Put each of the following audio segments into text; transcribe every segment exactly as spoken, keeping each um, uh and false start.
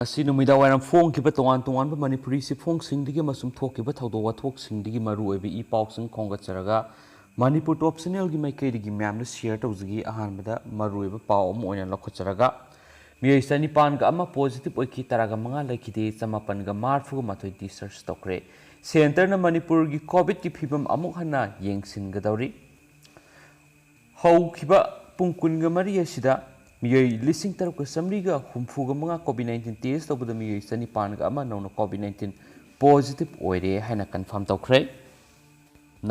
ꯉꯁꯤ ꯅꯨꯃꯤꯗꯥꯡ ꯋꯥꯏꯔꯝ ꯐꯣꯡꯈꯤꯕ ꯇꯣꯉꯥꯟ ꯇꯣꯉꯥꯟꯕ ꯃꯅꯤꯄꯨꯔꯤ ꯆꯦꯐꯣꯡꯁꯤꯡꯗꯒꯤ ꯑꯃꯁꯨꯡ ꯊꯣꯛꯈꯤꯕ ꯊꯧꯗꯣꯛ ꯋꯥꯊꯣꯛꯁꯤꯡꯗꯒꯤ ꯃꯔꯨꯑꯣꯏꯕ ꯏ ꯄꯥꯎꯁꯤꯡ ꯈꯣꯝꯒꯠꯆꯔꯒ, ꯃꯅꯤꯄꯨꯔ ꯇꯣꯞ ꯆꯦꯅꯦꯜꯒꯤ ꯃꯥꯏꯀꯩꯗꯒꯤ ꯃꯌꯥꯝꯗ ꯁꯤꯌꯔ ꯇꯧꯖꯒꯦ꯫ ꯑꯍꯥꯟꯕꯗ ꯃꯔꯨꯑꯣꯏꯕ ꯄꯥꯎ ꯑꯃ ꯑꯣꯏꯅ ꯂꯧꯈꯠꯆꯔꯒ, ꯃꯤꯑꯣꯏ ꯆꯅꯤꯄꯥꯟꯒ ꯑꯃ ꯄꯣꯖꯤꯇꯤꯚ ꯑꯣꯏꯈꯤ, ꯇꯔꯥꯒ ꯃꯉꯥ ꯂꯩꯈꯤꯗꯦ, ꯆꯃꯥꯄꯟꯒ ꯃꯔꯤꯐꯨꯒ ꯃꯥꯊꯣꯏ ꯗꯤꯁꯆꯥꯔꯖ ꯇꯧꯈ꯭ꯔꯦ꯫ ꯁꯦꯟꯇꯔꯅ ꯃꯅꯤꯄꯨꯔꯒꯤ ꯀꯣꯚꯤꯗꯀꯤ ꯐꯤꯕꯝ ꯑꯃꯨꯛ ꯍꯟꯅ ꯌꯦꯡꯁꯤꯟꯒꯗꯧꯔꯤ꯫ ꯍꯧꯈꯤꯕ ꯄꯨꯡ ꯀꯨꯟꯒ ꯃꯔꯤ ꯑꯁꯤꯗ ꯃꯤꯑꯣꯏ ꯂꯤꯁꯤꯡ ꯇꯔꯨꯛꯀ ꯆꯥꯃꯔꯤꯒ ꯍꯨꯝꯐꯨꯒ ꯃꯉꯥ ꯀꯣꯚꯤꯗ ꯅꯥꯏꯟꯇꯤꯟ ꯇꯦꯁ ꯇꯧꯕꯗ ꯃꯤꯑꯣꯏ ꯆꯅꯤꯄꯥꯟꯒ ꯑꯃ ꯅꯧꯅ ꯀꯣꯚꯤꯗ ꯅꯥꯏꯟꯇꯤꯟ ꯄꯣꯖꯤꯇꯤꯚ ꯑꯣꯏꯔꯦ ꯍꯥꯏꯅ ꯀꯟꯐꯥꯔꯝ ꯇꯧꯈ꯭ꯔꯦ꯫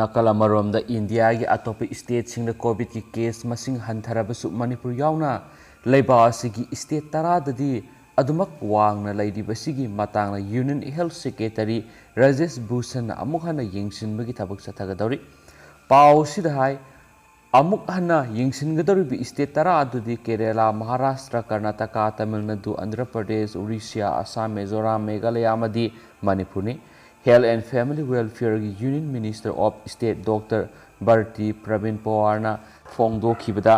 ꯅꯥꯀꯜ ꯑꯃꯔꯣꯝꯗ, ꯏꯟꯗꯤꯌꯥꯒꯤ ꯑꯇꯣꯞꯄ ꯁ꯭ꯇꯦꯠꯁꯤꯡꯗ ꯀꯣꯚꯤꯗꯀꯤ ꯀꯦꯁ ꯃꯁꯤꯡ ꯍꯟꯊꯔꯕꯁꯨ, ꯃꯅꯤꯄꯨꯔ ꯌꯥꯎꯅ ꯂꯩꯕꯥꯛ ꯑꯁꯤꯒꯤ ꯁ꯭ꯇꯦꯠ ꯇꯔꯥꯗꯗꯤ ꯑꯗꯨꯃꯛ ꯋꯥꯡꯅ ꯂꯩꯔꯤꯕꯁꯤꯒꯤ ꯃꯇꯥꯡꯗ ꯌꯨꯅꯤꯌꯟ ꯍꯦꯜꯊ ꯁꯦꯀ꯭ꯔꯦꯇꯔꯤ ꯔꯥꯖꯦꯁ ꯚꯨꯁꯟꯅ ꯑꯃꯨꯛ ꯍꯟꯅ ꯌꯦꯡꯁꯤꯟꯕꯒꯤ ꯊꯕꯛ ꯆꯠꯊꯒꯗꯧꯔꯤ꯫ ꯄꯥꯎ ꯑꯁꯤꯗ ꯍꯥꯏ, ꯑꯃꯨꯛ ꯍꯟꯅ ꯌꯦꯡꯁꯤꯟꯒꯗꯧꯔꯤꯕ ꯁ꯭ꯇꯦꯠ ꯇꯔꯥ ꯑꯗꯨꯗꯤ ꯀꯦꯔꯦꯂꯥ, ꯃꯍꯥꯔꯥꯁꯇ꯭ꯔ, ꯀꯔꯅꯥꯇꯀꯥ, ꯇꯥꯃꯤꯜ ꯅꯥꯗꯨ, ꯑꯟꯙ꯭ꯔ ꯄ꯭ꯔꯗꯦꯁ, ꯎꯔꯤꯁ꯭ꯌꯥ, ꯑꯁꯥꯝ, ꯃꯤꯖꯣꯔꯥꯝ, ꯃꯦꯘꯥꯂꯌꯥ ꯑꯃꯗꯤ ꯃꯅꯤꯄꯨꯔꯅꯤ꯫ ꯍꯦꯜꯊ ꯑꯦꯟ ꯐꯦꯃꯤꯂꯤ ꯋꯦꯜꯐꯤꯌꯔꯒꯤ union minister of state doctor Bharti Pravin ꯄꯋꯥꯔꯅ ꯐꯣꯡꯗꯣꯛꯈꯤꯕꯗ,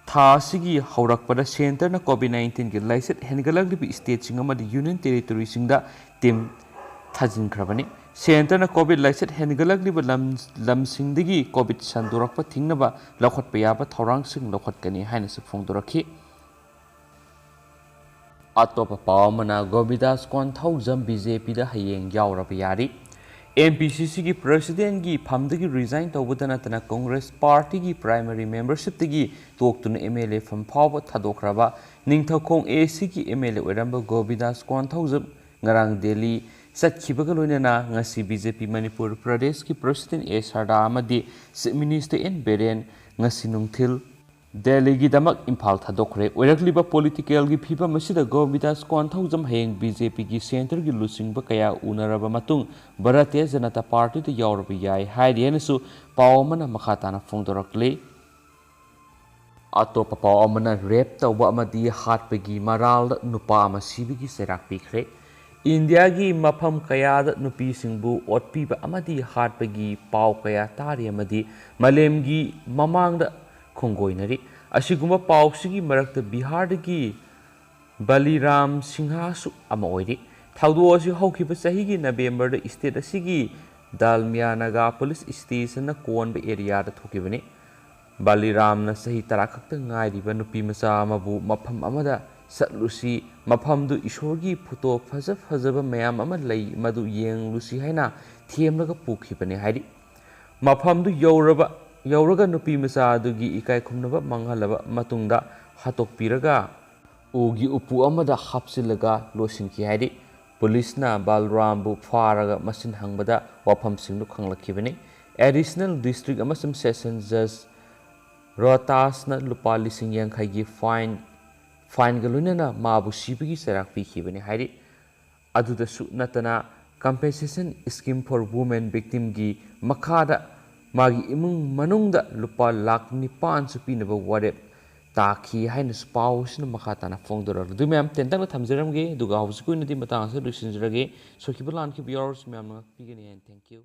ꯊꯥ ꯑꯁꯤꯒꯤ ꯍꯧꯔꯛꯄꯗ ꯁꯦꯟꯇꯔꯅ ꯀꯣꯚꯤꯗ ꯅꯥꯏꯟꯇꯤꯟꯒꯤ ꯂꯥꯏꯆꯠ ꯍꯦꯟꯒꯠꯂꯛꯂꯤꯕ ꯁ꯭ꯇꯦꯠꯁꯤꯡ ꯑꯃꯗꯤ ꯌꯨꯅꯤꯌꯟ ꯇꯦꯔꯤꯇꯣꯔꯤꯁꯤꯡꯗ ꯇꯤꯝ ꯊꯥꯖꯤꯟꯈ꯭ꯔꯕꯅꯤ꯫ ꯁꯦꯟꯇꯔꯅ ꯀꯣꯚꯤꯗ ꯂꯥꯏꯆꯠ ꯍꯦꯟꯒꯠꯂꯛꯂꯤꯕ ꯂꯝ, ꯂꯝꯁꯤꯡꯗꯒꯤ ꯀꯣꯚꯤꯗ ꯁꯟꯗꯣꯔꯛꯄ ꯊꯤꯡꯅꯕ ꯂꯧꯈꯠꯄ ꯌꯥꯕ ꯊꯧꯔꯥꯡꯁꯤꯡ ꯂꯧꯈꯠꯀꯅꯤ ꯍꯥꯏꯅꯁꯨ ꯐꯣꯡꯗꯣꯔꯛꯈꯤ꯫ ꯑꯇꯣꯞꯄ ꯄꯥꯎ ꯑꯃꯅ, ꯒꯣꯕꯤꯟꯗꯥꯁ ꯀꯣꯟꯊꯧꯖꯝ ꯕꯤ ꯖꯦ ꯄꯤꯗ ꯍꯌꯦꯡ ꯌꯥꯎꯔꯕ ꯌꯥꯔꯤ꯫ ꯑꯦꯝ ꯄꯤ ꯁꯤ ꯁꯤꯒꯤ ꯄ꯭ꯔꯁꯤꯗꯦꯟꯒꯤ ꯐꯝꯗꯒꯤ ꯔꯤꯖꯥꯏꯟ ꯇꯧꯕꯗ ꯅꯠꯇꯅ ꯀꯪꯒ꯭ꯔꯦꯁ ꯄꯥꯔꯇꯤꯒꯤ ꯄ꯭ꯔꯥꯏꯃꯔꯤ ꯃꯦꯝꯕꯔꯁꯤꯞꯇꯒꯤ ꯇꯣꯛꯇꯨꯅ ꯑꯦꯝ ꯑꯦꯜ ꯑꯦ ꯐꯝ ꯐꯥꯎꯕ ꯊꯥꯗꯣꯛꯈ꯭ꯔꯕ ꯅꯤꯡꯊꯧꯈꯣꯡ ꯑꯦ ꯁꯤꯒꯤ ꯑꯦꯝ ꯑꯦꯜ ꯑꯦ ꯑꯣꯏꯔꯝꯕ ꯒꯣꯕꯤꯟꯗꯥꯁ ꯀꯣꯟꯊꯧꯖꯝ ꯉꯔꯥꯡ ꯗꯦꯜꯂꯤ ꯆꯠꯈꯤꯕꯒ ꯂꯣꯏꯅꯅ ꯉꯁꯤ ꯕꯤ ꯖꯦ ꯄꯤ ꯃꯅꯤꯄꯨꯔ ꯄ꯭ꯔꯗꯦꯁꯀꯤ ꯄ꯭ꯔꯁꯤꯗꯦꯟ ꯑꯦ ꯁꯔꯗꯥ ꯑꯃꯗꯤ ꯆꯤꯐ ꯃꯤꯅꯤꯁꯇꯔ ꯑꯦꯟ ꯕꯤꯔꯦꯟ ꯉꯁꯤ ꯅꯨꯡꯊꯤꯜ ꯗꯦꯜꯂꯤꯒꯤꯗꯃꯛ ꯏꯝꯐꯥꯜ ꯊꯥꯗꯣꯛꯈ꯭ꯔꯦ꯫ ꯑꯣꯏꯔꯛꯂꯤꯕ ꯄꯣꯂꯤꯇꯤꯀꯦꯜꯒꯤ ꯐꯤꯕꯝ ꯑꯁꯤꯗ ꯒꯣꯕꯤꯟꯗꯥꯁ ꯀꯣꯟꯊꯧꯖꯝ ꯍꯌꯦꯡ ꯕꯤ ꯖꯦ ꯄꯤꯒꯤ ꯁꯦꯟꯇꯔꯒꯤ ꯂꯨꯆꯤꯡꯕ ꯀꯌꯥ ꯎꯅꯔꯕ ꯃꯇꯨꯡ ꯚꯥꯔꯇꯤꯌ ꯖꯅꯇꯥ ꯄꯥꯔꯇꯤꯗ ꯌꯥꯎꯔꯕ ꯌꯥꯏ ꯍꯥꯏꯔꯤ ꯍꯥꯏꯅꯁꯨ ꯄꯥꯎ ꯑꯃꯅ ꯃꯈꯥ ꯇꯥꯅ ꯐꯣꯡꯗꯣꯔꯛꯂꯤ꯫ ꯑꯇꯣꯞꯄ ꯄꯥꯎ ꯑꯃꯅ, ꯔꯦꯞ ꯇꯧꯕ ꯑꯃꯗꯤ ꯍꯥꯠꯄꯒꯤ ꯃꯔꯥꯜꯗ ꯅꯨꯄꯥ ꯑꯃ ꯁꯤꯕꯒꯤ ꯆꯩꯔꯥꯛ ꯄꯤꯈ꯭ꯔꯦ꯫ ꯏꯟꯗꯤꯌꯥꯒꯤ ꯃꯐꯝ ꯀꯌꯥꯗ ꯅꯨꯄꯤꯁꯤꯡꯕꯨ ꯑꯣꯠꯄꯤꯕ ꯑꯃꯗꯤ ꯍꯥꯠꯄꯒꯤ ꯄꯥꯎ ꯀꯌꯥ ꯇꯥꯔꯤ ꯑꯃꯗꯤ ꯃꯥꯂꯦꯝꯒꯤ ꯃꯃꯥꯡꯗ ꯈꯣꯡꯒꯣꯏꯅꯔꯤ꯫ ꯑꯁꯤꯒꯨꯝꯕ ꯄꯥꯎꯁꯤꯒꯤ ꯃꯔꯛꯇ ꯕꯤꯍꯥꯔꯗꯒꯤ ꯕꯂꯤꯔꯥꯝ ꯁꯤꯡꯍꯁꯨ ꯑꯃ ꯑꯣꯏꯔꯤ꯫ ꯊꯧꯗꯣꯛ ꯑꯁꯤ ꯍꯧꯈꯤꯕ ꯆꯍꯤꯒꯤ ꯅꯕꯦꯝꯕꯔꯗ ꯁ꯭ꯇꯦꯠ ꯑꯁꯤꯒꯤ ꯗꯥꯜꯃꯤꯌꯥ ꯅꯥꯒꯥ ꯄꯨꯂꯤꯁ ꯁ꯭ꯇꯦꯁꯟꯅ ꯀꯣꯟꯕ ꯑꯦꯔꯤꯌꯥꯗ ꯊꯣꯛꯈꯤꯕꯅꯤ꯫ ꯕꯂꯤꯔꯥꯝꯅ ꯆꯍꯤ ꯇꯔꯥ ꯈꯛꯇ ꯉꯥꯏꯔꯤꯕ ꯅꯨꯄꯤ ꯃꯆꯥ ꯑꯃꯕꯨ ꯃꯐꯝ ꯑꯃꯗ ꯆꯠꯂꯨꯁꯤ, ꯃꯐꯝꯗꯨ ꯏꯁꯣꯔꯒꯤ ꯐꯣꯇꯣ ꯐꯖ ꯐꯖꯕ ꯃꯌꯥꯝ ꯑꯃ ꯂꯩ, ꯃꯗꯨ ꯌꯦꯡꯂꯨꯁꯤ ꯍꯥꯏꯅ ꯊꯦꯝꯂꯒ ꯄꯨꯈꯤꯕꯅꯤ ꯍꯥꯏꯔꯤ꯫ ꯃꯐꯝꯗꯨ ꯌꯧꯔꯕ, ꯌꯧꯔꯒ ꯅꯨꯄꯤ ꯃꯆꯥ ꯑꯗꯨꯒꯤ ꯏꯀꯥꯏ ꯈꯨꯝꯅꯕ ꯃꯥꯡꯍꯜꯂꯕ ꯃꯇꯨꯡꯗ ꯍꯥꯠꯇꯣꯛꯄꯤꯔꯒ ꯎꯒꯤ ꯎꯄꯨ ꯑꯃꯗ ꯍꯥꯞꯆꯤꯜꯂꯒ ꯂꯣꯏꯁꯤꯟꯈꯤ ꯍꯥꯏꯔꯤ꯫ ꯄꯨꯂꯤꯁꯅ ꯕꯜꯔꯥꯝꯕꯨ ꯐꯥꯔꯒ ꯃꯁꯤꯟ ꯍꯪꯕꯗ ꯋꯥꯐꯝꯁꯤꯡꯗꯨ ꯈꯪꯂꯛꯈꯤꯕꯅꯤ꯫ ꯑꯦꯗꯤꯁꯅꯦꯜ ꯗꯤꯁꯇ꯭ꯔꯤꯛ ꯑꯃꯁꯨꯡ ꯁꯦꯁꯟ ꯖꯖ ꯔꯣꯍꯇꯥꯁꯅ ꯂꯨꯄꯥ ꯂꯤꯁꯤꯡ ꯌꯥꯡꯈꯩꯒꯤ ꯐꯥꯏꯟ, ꯐꯥꯏꯟꯒ ꯂꯣꯏꯅꯅ ꯃꯥꯕꯨ ꯁꯤꯕꯒꯤ ꯆꯩꯔꯥꯛ ꯄꯤꯈꯤꯕꯅꯤ ꯍꯥꯏꯔꯤ꯫ ꯑꯗꯨꯗꯁꯨ ꯅꯠꯇꯅ, Compensation Scheme for Women Victimꯒꯤ ꯃꯈꯥꯗ ꯃꯥꯒꯤ ꯏꯃꯨꯡ ꯃꯅꯨꯡꯗ ꯂꯨꯄꯥ ꯂꯥꯈ ꯅꯤꯄꯥꯟꯁꯨ ꯄꯤꯅꯕ ꯋꯥꯔꯦꯞ ꯇꯥꯈꯤ ꯍꯥꯏꯅꯁꯨ ꯄꯥꯎ ꯑꯁꯤꯅ ꯃꯈꯥ ꯇꯥꯅ ꯐꯣꯡꯗꯣꯔꯛꯂꯤ꯫ ꯑꯗꯨ ꯃꯌꯥꯝ ꯇꯦꯟꯇꯛꯅ ꯊꯝꯖꯔꯝꯒꯦ, ꯑꯗꯨꯒ ꯍꯧꯖꯤꯛꯀꯤ ꯑꯣꯏꯅꯗꯤ ꯃꯇꯥꯡ ꯑꯁꯤꯗ ꯂꯣꯏꯁꯤꯟꯖꯔꯒꯦ꯫ ꯁꯣꯏꯈꯤꯕ ꯂꯥꯟꯈꯤꯕ ꯌꯥꯎꯔꯁꯨ ꯃꯌꯥꯝꯅ ꯉꯥꯛꯄꯤꯒꯅꯤ ꯍꯥꯏꯅ thank you꯫